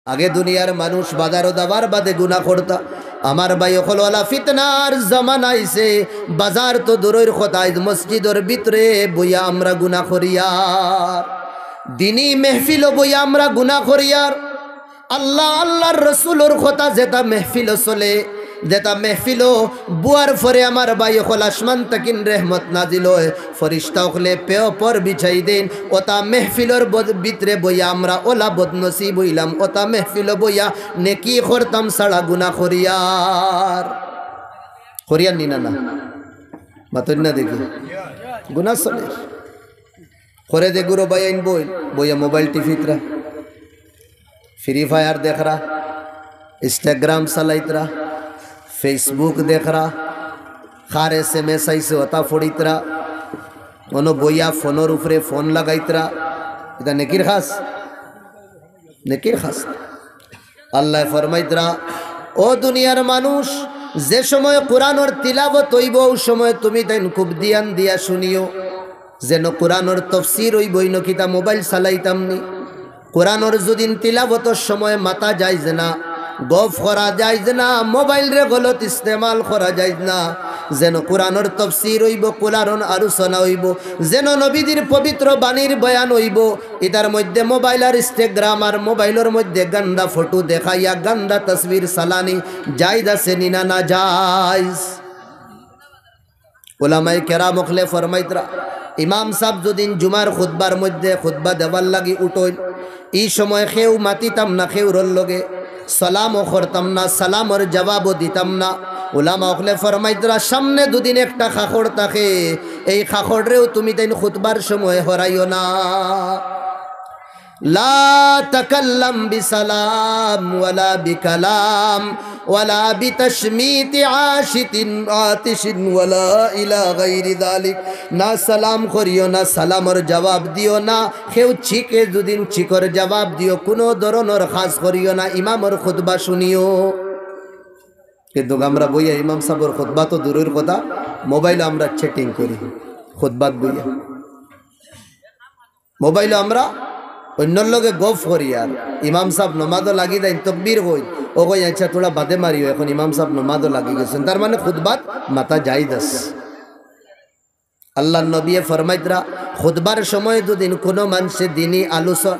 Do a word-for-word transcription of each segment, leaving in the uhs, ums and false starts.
আগে দুনিয়ার মানুষ বাজারো যাওয়ার বাদে গুনা করতা। আমার ভাই অকল, অলা ফিতনার জমানা আইছে। বাজার তো দূরর কথা, আইজ মসজিদর ভিতরে বইয়া আমরা গুনা করিয়ার, দিনী মেহফিলো বইয়া আমরা গুনা করিয়ার। আল্লাহ, আল্লাহর রসুলর কথা যেটা মেহফিলো চলে, যেটা মেহফিলো বুয়ার পরে আমার ভাই অকল আসমান তাকিন রহমত নাজিল অয়, ফরিস্তা অকলে পেও পর বিছাই দেইন। ওটা মেহফিলর বদ-, ভিতরে বইয়া আমরা ওলা বদনসিব অইলাম, ওটা মেহফিলো বইয়া নেকি করতাম ছাড়া গুনা করিয়ার। করিয়ার নি না, না? মাতইন না দেখি। গুনা চলে। করে যে গুরু ভাই আইন বই, বইয়া মোবাইল টিপিতরা, ফ্রি ফায়ার দেখরা, Instagram চালাইতরা, Facebook দেখরা, কার এসএমএস আইছে ওটা পড়িতরা, অনো বইয়া ফোনর উপরে ফোন লাগাইতরা। এটা নেকির কাজ? নেকির কাজ। আল্লায় ফরমাইতরা, "ও দুনিয়ার মানুষ, যে সময় কোরআনর তিলাওয়াত অইবো, অউ সময় তুমি তাইন খুব ধিয়ান দিয়া শুনিও, যেন কোরআনর তফসির অইবো, ইনো কিতা মোবাইল চালাইতাম নি।" কোরআনর যুদিন তিলাওয়াতর সময় মাতা যাইজ না, গফ করা যাইজ না, মোবাইলরে গলত ইস্তেমাল করা যাইজ না, যেন কোরআনর তফসির অইবো, কোরআনর আলোচনা অইবো, যেন নবীজির পবিত্র বাণীর বয়ান অইবো, ইতার মধ্যে মোবাইল আর Instagram আর মোবাইলর মধ্যে গান্দা ফটো দেখাইয়া গান্দা তসবির চালানি যাইজ আছে নি না, না যাইজ? উলামায়ে কেরাম অকলে ফরমাইতরা, ইমাম সাব যুদিন জুমার খুতবার মধ্যে খুতবা দেবার লাগি উঠইন, ই সময় কেউ মাতিতাম না কেউরর লগে, সালামও করতাম না, সালামর জবাবও দিতাম না। উলামা অকলে ফরমাইতরা, সামনে যুদিন একটা কাকড় থাকে, এই কাকড়রেও তুমি তাইন খুতবার সময় হরাইও না। লা তাকাল্লাম বিসালাম ওয়ালা বিকালাম ওয়ালা বিতাশমিতি আশিতিন আতিশিন ওয়ালা ইলা গাইরি যালিক। না সালাম করিও না, সালামর জবাব দিও না। কেউ চিকে যুদিন চিকর জবাব দিও, কুনু ধরনর কাজ করিও না, ইমামর খুতবা শুনিও। কিন্তু আমরা বইয়া ইমাম সাবর খুতবা তো দূরর কথা, মোবাইলো আমরা চ্যাটিং করি খুতবাত বইয়া। মোবাইলো আমরা অইন্যর লগে গফ করি, আর ইমাম সাব নমাজো লাগি যাইন, তকবির কই, ও কই, "আচ্ছা, থুড়া বাদে মারিও, এখন ইমাম সাব নমাজো লাগি গেছইন।" তার মানে খুতবাত মাতা যাইজ আছে। আল্লাহর নবিয়ে ফরমাইতরা, খুতবার সময় যুদিন কুনু মানষে দিনী আলোচনা,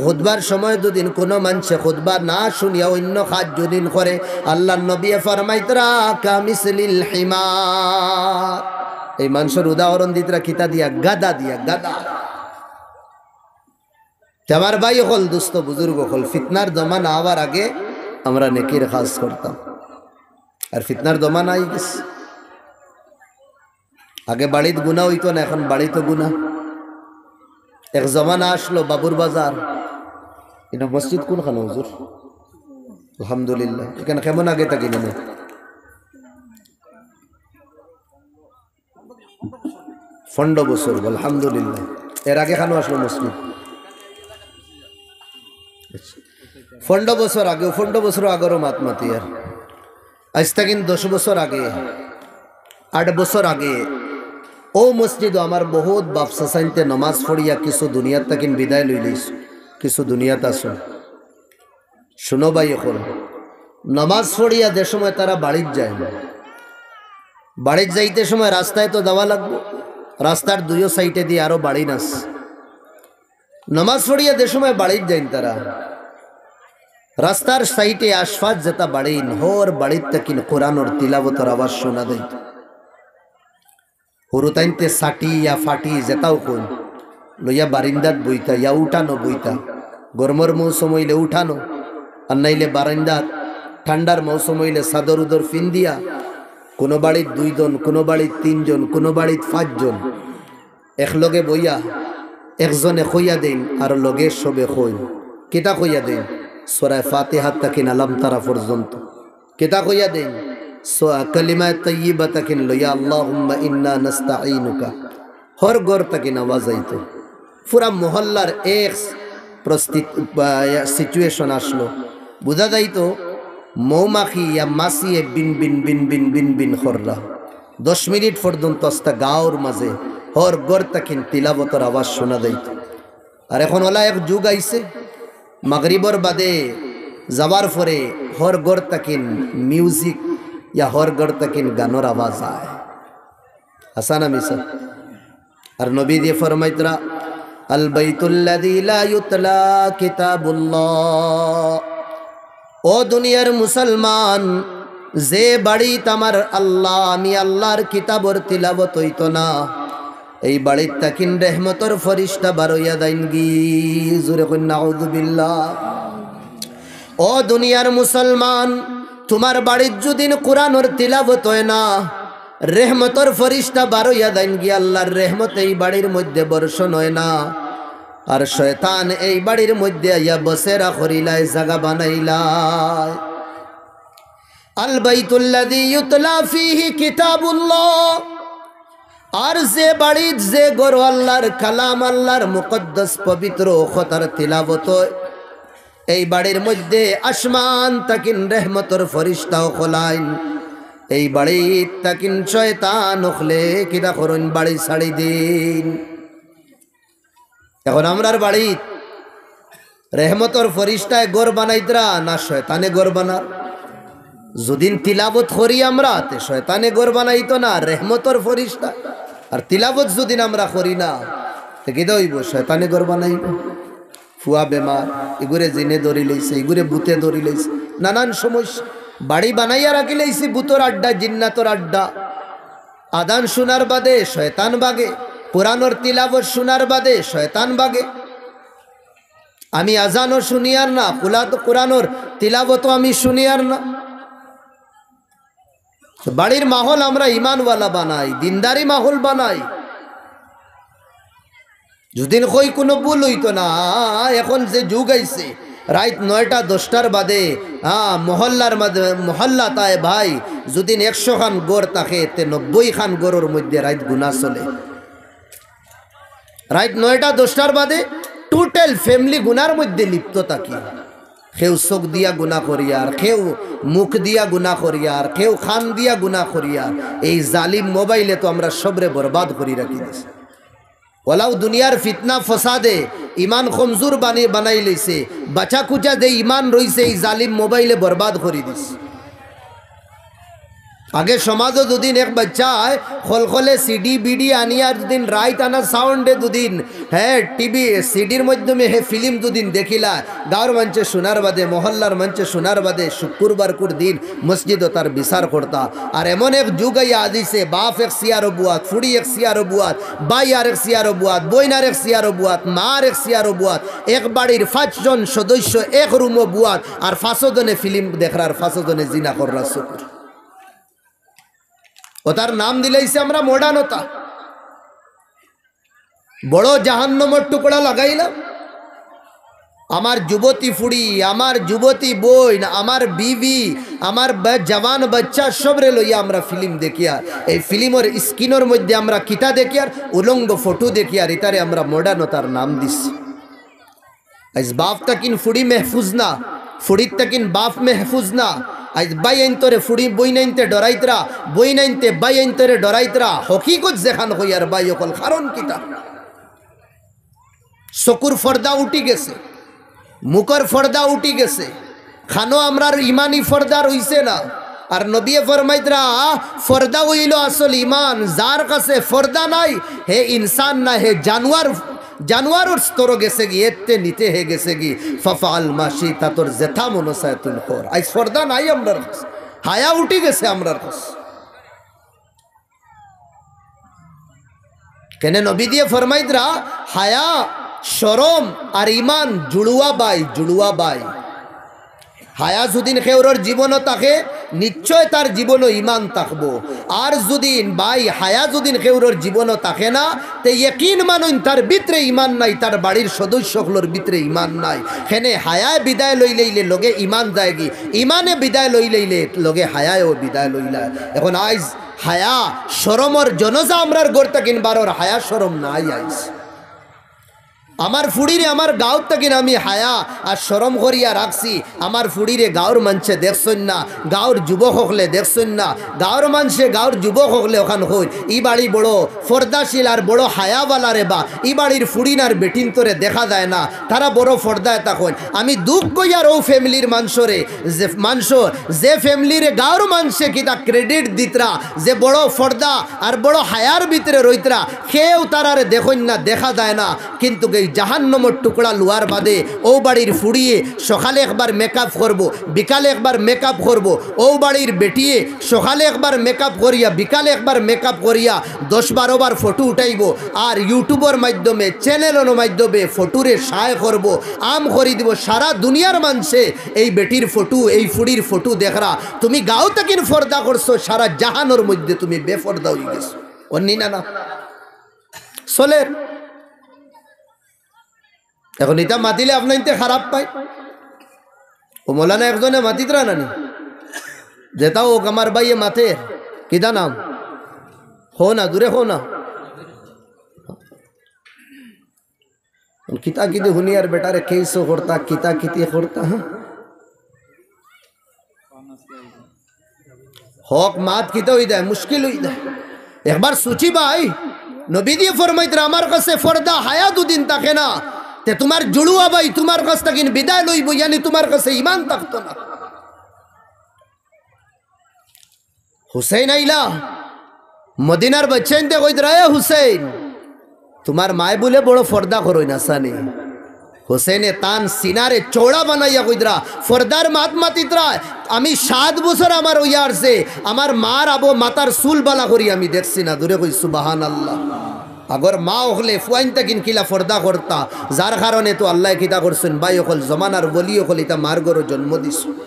খুতবার সময় যুদিন কুনু মানষে খুতবা না শুনিয়া অইন্য কাজ যুদিন করে, আল্লাহর নবিয়ে ফরমাইতরা, "কামিসলিল হিমার।" এই মানষর উদাহরণ দিতরা কিতা দিয়া? গাধা দিয়া, গাধা। তে আমার ভাই অকল, দোস্ত, বুজুর্গ অকল, ফিতনার জমানা আওয়ার আগে আমরা নেকির কাজ করতাম, আর ফিতনার জমানা আই গেছে। আগে বাড়িত গুনা অইতো না, এখন বাড়িত গুনা। এক জমানা আসলো বাবুর বাজার, ইনো মসজিদ কুনখানো হুজুর? আলহামদুলিল্লাহ, ইখান কেমন আগে থাকি না? পনরো বছর, আলহামদুলিল্লাহ। এর আগে খানো আসলো মসজিদ? পনরো বছর আগে, পনরো বছর আগরও মাত মাতি আর। আইজ থাকি দশ বছর আগে, আট বছর আগে, অউ মসজিদো আমার বহুত বাপ চাচাইন্তে নমাজ পড়িয়া কিছু দুনিয়াত থাকি বিদায় লইলিছইন, কিছু দুনিয়াত আছইন। শুনো ভাই অকল, নমাজ পড়িয়া যে সময় তারা বাড়িত যাইন, বাড়িত যাইতে সময় রাস্তায় তো যাওয়া লাগবো, রাস্তার দুইও সাইডেদি আরো বাড়িন আছে। নমাজ পড়িয়া যে সময় বাড়িত যাইন তারা, রাস্তার সাইডে আশপাশ যেতা বাড়িন, হর বাড়িত থাকি কোরআনর তিলাওয়াতর আওয়াজ শুনা যাইত। হুরুতাইন্তে ছাটি ইয়া ফাটি যেতাও কইন, লইয়া বারিন্দাত বইতা ইয়া উঠানো বইতা। গরমর মৌসুম অইলে উঠানো, আর নাইলে বারিন্দাত। ঠান্ডার মৌসুম অইলে চাদর উদর ফিন্দিয়া, কুনু বাড়িত দুইজন, কুনু বাড়িত তিনজন, কুনু বাড়িত পাঁচজন, একলগে বইয়া একজনে কইয়া দেইন আর লগে সবে কইন। কিতা কইয়া দেইন? সূরা ফাতিহাত থাকি আলাম তারা পর্যন্ত। কিতা কইয়া দেইন? সো-, কালিমায়ে তাইয়িবা থাকি লইয়া আল্লাহুম্মা ইন্না নাস্তাঈনুকা। হর ঘর থাকি আওয়াজ আইতো। পুরা মহল্লার এক পরিস্থিতি বা ইয়া situation আসলো। বুঝা যাইতো মৌমাখি ইয়া মাছিয়ে বিন বিন বিন বিন বিন বিন কররা। দশ মিনিট পর্যন্ত আস্তা গাঁওর মাঝে হর ঘর থাকি তিলাওয়াতর আওয়াজ শুনা যাইতো। আর এখন অলা এক যুগ আইছে, মাগরিবর বাদে যাওয়ার পরে হর ঘর তাকিন মিউজিক ইয়া হর ঘর তাকিন গানর আওয়াজ আয়। হাছা না মিছা? আর নবীজিয়ে ফরমাইতরা, "আল বাইতুল্লাযী লা ইউতলা কিতাবুল্লাহ।" ও দুনিয়ার মুসলমান, যে বাড়িত আমার আল্লাহ, আমি আল্লাহর কিতাবর তিলাওয়াত অইতো না, এই বাড়িত তাকিন রহমতর ফরিশতা বারইয়া যাইনগি। জোরে কইন, "নাউযুবিল্লাহ।" ও দুনিয়ার মুসলমান, তুমার বাড়িত যুদিন কুরআনর তিলাওয়াত অয় না, রহমতর ফরিশতা বারইয়া যাইনগি, আল্লাহর রহমত এই বাড়ির মধ্যে বর্ষণ অয় না, আর শয়তান এই বাড়ির মধ্যে আইয়া বসেরা করিলায়, জাগা বানাইলায়। আল বাইতুল্লাযী ইউতলা ফীহি কিতাবুল্লাহ। আর যে বাড়িত, যে ঘরো আল্লাহর কালাম, আল্লাহর মুকদ্দাস পবিত্র কথার তিলাওয়াত অয়, এই বাড়ির মধ্যে আসমান তাকিন রহমতর ফরিশতা অকল আইন, এই বাড়িত তাকিন শয়তান অকলে কিতা করইন, বাড়ি ছাড়ি দিন। এখন আমরার বাড়িত রহমতর ফরিশতায় ঘর বানাইতরা না শয়তানে ঘর বানার? যুদিন তিলাওয়াত করি আমরা, তে শয়তানে ঘর বানাইতো না, রহমতর ফরিশতা। আর তিলাওয়াত যুদিন আমরা করি না, তে কিতা অইবো? শয়তানে ঘর বানাইবো। ফুয়া বেমার, ইগুরে জিনে ধরিলাইছে, ইগুরে ভূতে ধরিলাইছে, নানান সমস্যা। বাড়ি বানাইয়া রাখিলাইছি ভূতর আড্ডা, জিন্নাতর আড্ডা। আজান শুনার বাদে শয়তান বাগে, কুরআনর তিলাওয়াত শুনার বাদে শয়তান বাগে। আমি আজানও শুনিয়ার না, কুলা-, কুরআনর তিলাওয়াতও আমি শুনিয়ার না। তো বাড়ির মাহল আমরা ইমানওয়ালা বানাই, দিনদারি মাহল বানাই। যুদিন কই কুনু ভুল অইতো না, এখন যে যুগ আইছে, রাইত নয়টা দশটার বাদে, হ্যাঁ, মহল্লার মাঝে, মহল্লাত আয় ভাই, যুদিন একশো খান ঘর থাকে, তে নব্বই খান ঘরর মধ্যে রাইত গুনা চলে। রাইত নয়টা দশটার বাদে total family গুনার মধ্যে লিপ্ত থাকি। কেউ চোখ দিয়া গুনা করিয়ার, কেউ মুখ দিয়া গুনা করিয়ার, কেউ কান দিয়া গুনা করিয়ার। এই জালিম মোবাইলে তো আমরা সবরে বরবাদ করি রাখি দিছে। ওলাও দুনিয়ার ফিতনা ফসাদে ইমান কমজোর বানি-, বানাইলাইছে। বাচা কুচা যে ইমান রইছে, এই জালিম মোবাইলে বরবাদ করি দিছে। আগে সমাজো যুদিন এক বাচ্চায় খলখলে সিডি বিডি আনিয়া যুদিন রাইত আনা সাউন্ডে যুদিন, হ্যাঁ, টিভি সিডির মাধ্যমে হে ফিল্ম যুদিন দেখিলা, গাঁওর মানষে শুনার বাদে, মহল্লার মানষে শুনার বাদে, শুক্কুর বারকুর দিন মসজিদো তার বিচার করতা। আর এমন এক যুগ আইয়া আজিছে, বাফ এক সিয়ারো বুয়াত, ফুড়ি এক সিয়ারো বুয়াত, ভাই আর এক সিয়ারো বুয়াত, বইন আর এক সিয়ারো বুয়াত, মা আর এক সিয়ারো বুয়াত, এক বাড়ির পাঁচজন সদস্য এক রুমো বুয়াত, আর পাঁচো জনে ফিল্ম দেখরা, আর পাঁচো জনে জিনা কররা। শুক্কুর। ওটার নাম দিলাইছি আমরা মডার্নতা। বড় জাহান্নমর টুকরা লাগাইলাম। আমার যুবতী ফুড়ি, আমার যুবতী বইন, আমার বিবি, আমার বা-, জওয়ান বাচ্চা সবরে লইয়া আমরা ফিল্ম দেখিয়ার। এই ফিল্মর স্ক্রিনর মধ্যে আমরা কিতা দেখিয়ার? উলঙ্গ ফটো দেখিয়ার। ইতারে আমরা মডার্নতার নাম দিছি। আইজ বাফ তাকিন ফুড়ি মেহফুজ না, ফুড়ির তাকিন বাফ মেহফুজ না। আইজ ভাইয়াইন্তরে ফুড়ি বইনাইন্তে ডরাইতরা, বইনাইন্তে ভাইয়াইন্তরে ডরাইতরা। হকিকত যেখান কইয়ার ভাই অকল, কারণ কিতা? চকুর পর্দা উঠি গেছে, মুখর পর্দা উঠি গেছে, কানো আমরার ইমানি পর্দা রইছে না। আর নবিয়ে ফরমাইতরা, পর্দা অইলো আসল ইমান। যার কাছে পর্দা নাই, হে ইনসান না, হে জানোয়ার, জানোয়ারর স্তরো গেছেগি, এত্তে নিতে হে গেছেগি। ফাফআল মা শিতা, তোর যেতা মনো চায় তুই কর। আইজ পর্দা নাই আমরার কাছে, হায়া উঠি গেছে আমরার কাছে। কেনে নবীজিয়ে ফরমাইতরা, হায়া, শরম আর ইমান জুড়ুয়া ভাই, জুড়ুয়া ভাই। হায়া যুদিন কেউরর জীবনো থাকে, নিশ্চয় তার জীবনো ইমান থাকবো। আর যুদিন ভাই হায়া যুদিন কেউরর জীবনো থাকে না, তে ইয়াকিন মানইন তার ভিতরে ইমান নাই, তার বাড়ির সদস্য অকলর ভিতরে ইমান নাই। কেনে হায়ায় বিদায় লইলাইলে লগে ইমান যায়গি, ইমানে বিদায় লইলাইলে লগে হায়ায়ও বিদায় লইলায়। এখন আইজ হায়া, শরমর জনজা আমরার ঘর তাকিন বারর, হায়া শরম নাই আইজ। আমার ফুড়িরে আমার গাঁওর থাকিন আমি হায়া আর শরম করিয়া রাখছি। আমার ফুড়িরে গাঁওর মানষে দেখছইন না, গাঁওর যুবক অকলে দেখছইন না, গাঁওর মানষে, গাঁওর যুবক অকলে অখান কইন, "ই বাড়ি বড় পর্দাশীল আর বড় হায়াওয়ালা রে বা, ই বাড়ির ফুড়িন আর বেটিন্তরে দেখা যায় না, তারা বড় পর্দায় থাকইন।" আমি দুখ কইয়ার অউ ফ্যামিলির মানষরে, যে মানষর, যে ফ্যামিলিরে গাঁওর মানষে কিতা credit দিতরা, যে বড় পর্দা আর বড় হায়ার ভিতরে রইতরা, কেউ তারারে দেখইন না, দেখা যায় না। কিন্তু এই জাহান্নমর টুকরা লওয়ার বাদে অউ বাড়ির ফুড়িয়ে সকালে একবার মেকআপ করবো, বিকালে একবার মেকআপ করবো, অউ বাড়ির বেটিয়ে সকালে একবার মেকআপ করিয়া বিকালে একবার মেকআপ করিয়া দশ বারো বার ফটো উঠাইবো, আর YouTubeর মাধ্যমে, চ্যানেলর মাধ্যমে ফটোরে শায় করবো, আম করি দিবো। সারা দুনিয়ার মানষে এই বেটির ফটো, এই ফুড়ির ফটো দেখরা। তুমি গাঁও থাকিন পর্দা করছো, সারা জাহানর মধ্যে তুমি বেপর্দা অইগেছো। অন্নি না, না চলের। এখন ইতা মাতিলে আপনাইন্তে খারাপ পায়। ও মৌলানা একজনে মাতিতরা নানি, যেতা অউক আমার ভাইয়ে মাতের, কিতা নাম? কও না, জুরে কও না। কিতা কিতি হুনিয়ার বেটারে কেইসও করতা, কিতা কিতি করতা, হ্যাঁ? হক মাত কিতা অই যায়, মুশকিল অই যায়। একবার সুচি ভাই, নবীজিয়ে ফরমাইতরা, আমার কাছে পর্দা হায়া দুদিন থাকে না, তে তুমার জুড়ুয়া ভাই তুমার কাছ থাকিন বিদায় লইবো, ইয়ানি তুমার কাছে ইমান থাকতো না। হুসেন আইলা, মদিনার বাচ্চাইন্তে কইতরা, "এ হুসেন, তুমার মায় বুলে বড় পর্দা করইন আছানি।" হুসেনে তান সিনারে চওড়া বানাইয়া কইতরা, "পর্দার মাত মাতিতরা, আমি সাত বছর আমার অইয়া আরছে, আমার মার আবো মাথার চুল বালা করি আমি দেখছি না।" জুরে কই সুবহানাল্লাহ। আগর মা অকলে ফুয়াইন থাকিন কিলা পর্দা করতা, যার কারণে তো আল্লায় কিতা করছইন, ভাই অকল, জমানার ওলি অকল ইতা মার ঘরো জন্ম দিছইন।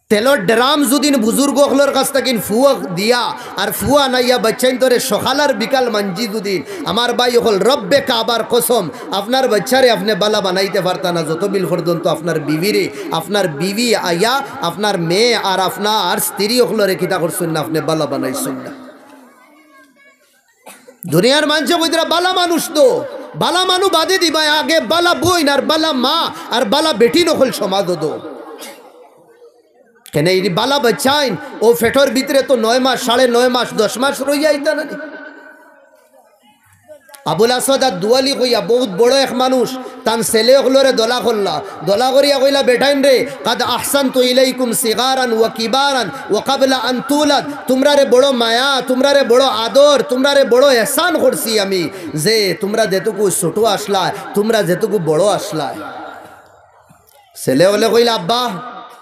তেলর ড্রাম যুদিন বুজুর্গ অকলর কাছ থাকিন ফুয়া দিয়া আর ফুয়া আনাইয়া বাচ্চাইন্তরে সকাল আর বিকাল মানজি যুদিন, আমার ভাই অকল, রব্বে কাবার কসম, আপনার বাচ্চারে আপনে বালা বানাইতে পারতা না, যত বিল পর্যন্ত আপনার বিবিরে, আপনার বিবি আইয়া আপনার মেয়ে আর আপনার স্ত্রী অকলরে কিতা করছইন না, আপনে বালা বানাইছইন না। দুনিয়ার মানষে কইতরা বালা মানুষ তো, বালা মানু বাদে দিবা, আগে বালা বইন আর বালা মা আর বালা বেটিন অকল সমাজো দো। কেনে এই বালা বাচ্চাইন অউ পেটর ভিতরে তো নয় মাস, সাড়ে নয় মাস, দশ মাস রইয়া আইতা না নি? আবুল আসাদ আর দুয়ালি কইয়া বউত বড় এক মানুষ, তান ছেলে অকলরে দলা করলা, দলা করিয়া কইলা, "বেটাইন রে, কাদ আহসানতু ইলাইকুম সিগারান ওয়া কিবারান ওয়া কাবলা আন তুলাদ, তুমরারে বড় মায়া, তুমরারে বড় আদর, তুমরারে বড় এহসান করছি আমি, যে তুমরা যেটুকু ছোট আছলায়, তুমরা যেটুকু বড় আছলায়।" ছেলে অকলে কইলা, "আব্বা,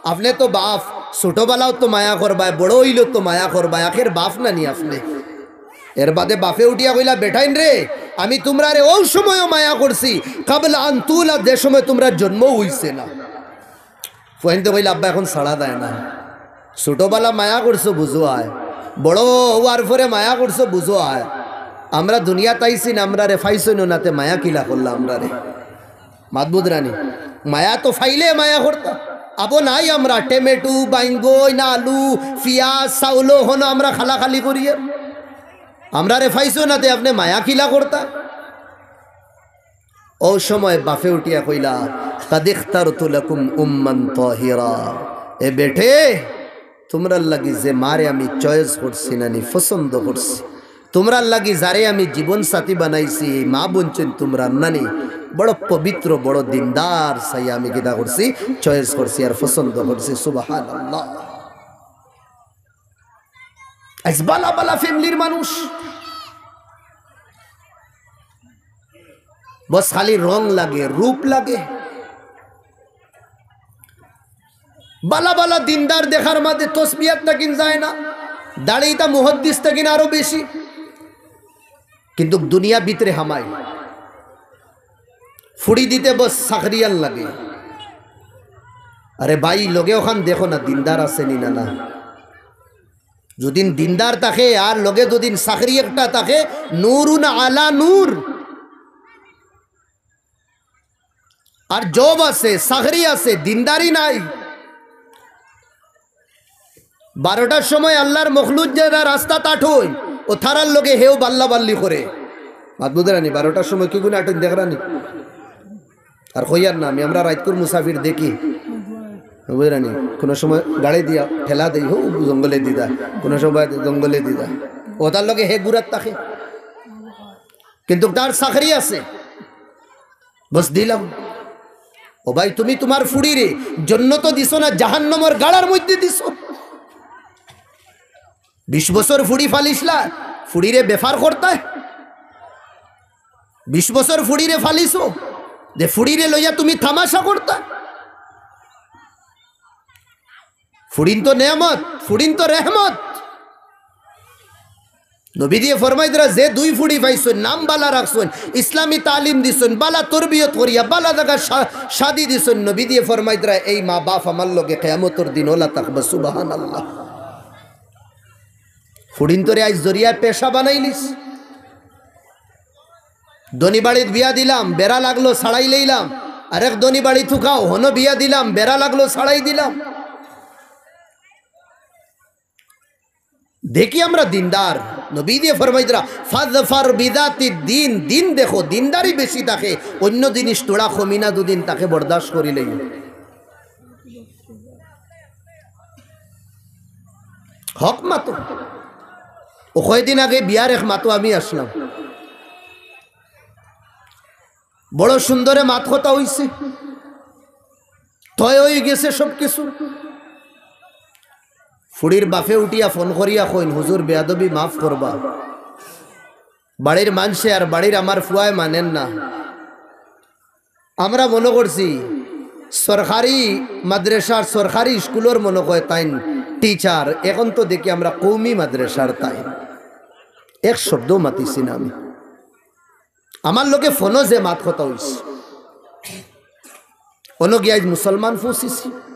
আপনে তো বাফ, ছোটবালাও তো মায়া করবায়, বড় অইলেও তো মায়া করবায়, আখের বাফ না নি আপনে?" এর বাদে বাফে উঠিয়া কইলা, "বেটাইন রে, আমি তুমরারে অউ সময়ও মায়া করছি, কাবলা আন তুলাদ, যে সময় তুমরার জন্ম অইছে না।" ফুয়াইন্তে কইলা, "আব্বা, এখন ছাড়া যায় না। ছোটবালা মায়া করছো বুঝো আয়, বড় অওয়ার পরে মায়া করছো বুঝো আয়। আমরা দুনিয়াত আইছি না, আমরারে পাইছইন না, তে মায়া কিলা করলা আমরারে?" মাত বুঝরা নি? মায়া তো পাইলে মায়া করতা। আবো নাই আমরা, টেমেটো, বাইঙ্গন, আলু, পিয়াজ, চাউলো হনো আমরা খালাখালি করিয়ার। আমরারে পাইছো না, তে আপনে মায়া কিলা করতা? অউ সময় বাফে উঠিয়া কইলা, "কাদ ইখতারতু লাকুম উম্মান তাহিরা।" এ বেটে, তুমরার লাগি যে মারে আমি choice করছি না নি, পছন্দ করছি, তুমরার লাগি যারে আমি জীবন সাথী বানাইছি, এই মা বনছইন তুমরার নানি, বড় পবিত্র, বড় দিনদার চাইয়া আমি কিতা করছি, choice করছি আর পছন্দ করছি। সুবহানাল্লাহ। আইজ বালা বালা ফ্যামিলির মানুষ, বস খালি রং লাগে, রূপ লাগে। বালা বালা দিনদার দেখার মাঝে তসবিহাত থাকিন যায় না, দাড়িটা মুহাদ্দিস থাকিন আরো বেশি, কিন্তু দুনিয়া ভিতরে হামাই। ফুড়ি দিতে বস চাকরিয়ান লাগে। আরে ভাই, লগে অখান দেখো না, দিনদার আছে নি না, না? যদিন দিনদার থাকে আর লগে যদিন চাকরি একটা থাকে, নূরুন আলা নূর। আর job আছে, চাকরি আছে, দিনদারি নাই। বারোটার সময় আল্লাহর মখলুক যারা রাস্তাত আটইন, অউ তারার লগে হেও বাল্লা বাল্লি করে। মাত বুঝরানি, বারোটার সময় কিগুনে আটইন দেখরানি? আর কইয়ার না, আমি আমরা রাইতকুর মুসাফির দেখি, বুঝরানি? কুনু সময় গাড়ি দিয়া ঠেলা দেই, হউ জঙ্গলে দিদা, কুনু সময় জঙ্গলে দিদা, অতার লগে হে গুরাত থাকে, কিন্তু তার চাকরি আছে, বস দিলাম। ও ভাই, তুমি তুমার ফুড়িরে জন্নতো দিছো না, জাহান্নামর গাড়ার মধ্যে দিছো। বিশ বছর ফুড়ি ফালিছলা, ফুড়িরে বেফার করতায়? বিশ বছর ফুড়িরে ফালিছো, যে ফুড়িরে লইয়া তুমি তামাশা করতা? ফুড়িন তো নেয়ামত, ফুড়িন তো রেহমত। নবীজিয়ে ফরমাইতরা, যে দুই ফুড়ি পাইছইন, নাম বালা রাখছইন, ইসলামী তালিম দিছইন, বালা তরবিয়ত করিয়া, বালা জাগা শা-, শাদি দিছইন, নবীজিয়ে ফরমাইতরা, এই মা বাপ আমার লগে কিয়ামতর দিন অলা থাকবা। সুবহানাল্লাহ। ফুড়িন্তরে আইজ জরিয়া পেশা বানাইলিছ। ধনী বাড়িত বিয়া দিলাম, বেড়া লাগলো, ছাড়াই লইলাম। আরেক ধনী বাড়ি তুকাও, হনো বিয়া দিলাম, বেড়া লাগলো, ছাড়াই দিলাম। দেখি আমরা দিনদার। নবীজিয়ে ফরমাইতরা, "ফাজফার বিজাতি দ্বীন", দিন দেখো, দিনদারি বেশি থাকে, অইন্য জিনিস থুড়া কমি না দুদিন থাকে, বরদাস্ত করিলেই। হক মাতো। ও কয়দিন আগে বিয়ার এক মাতো আমি আছলাম, বড় সুন্দরে মাত-কথা অইছে, তয় অইগেছে সব কিছু। ফুড়ির বাপে উঠিয়া ফোন করিয়া কইন, "হুজুর, বেয়াদবি মাফ করবা, বাড়ির মানষে আর বাড়ির আমার ফুয়ায় মানইন না।" আমরা মনো করছি সরকারি মাদ্রাসার, সরকারি স্কুলর মনো কয় তাইন টিচার, এখন তো দেখি আমরা কওমি মাদ্রাসার তাইন। এক শব্দ মাতিছি না আমি। আমার লগে ফোনো যে মাত-কথা অইছে, অনো গিয়া আইজ মুসলমান পৌঁছিছি।